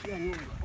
Piga nyumba.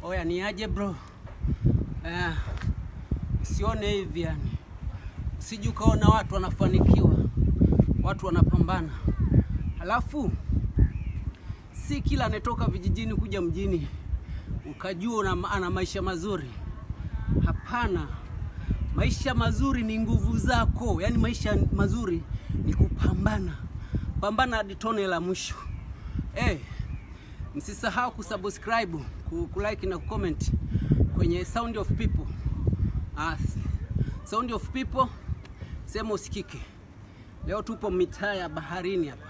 Oya, ni aje bro? Eh, sione hivi yani, usije ukaona watu wanafanikiwa, watu wanapambana, halafu si kila anayetoka vijijini kuja mjini ukajua ana maisha mazuri. Hapana, maisha mazuri ni nguvu zako, yaani maisha mazuri ni kupambana, pambana hadi tone la mwisho. Eh, msisahau kusubscribe, kulike na kucomment kwenye Sound of People. Ah, Sound of People, sema usikike. Leo tupo mitaa ya baharini hapa,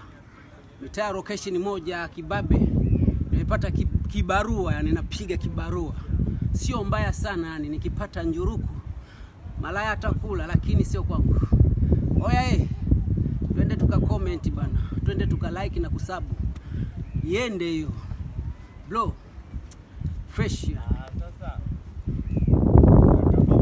mitaa ya location moja Kibabe. Nimepata kibarua, yani napiga kibarua, sio mbaya sana yani, nikipata njuruku malaya atakula, lakini sio kwangu. Oya eh, twende tuka comment bana, twende tuka like na kusub, iende hiyo bro, fresh yani.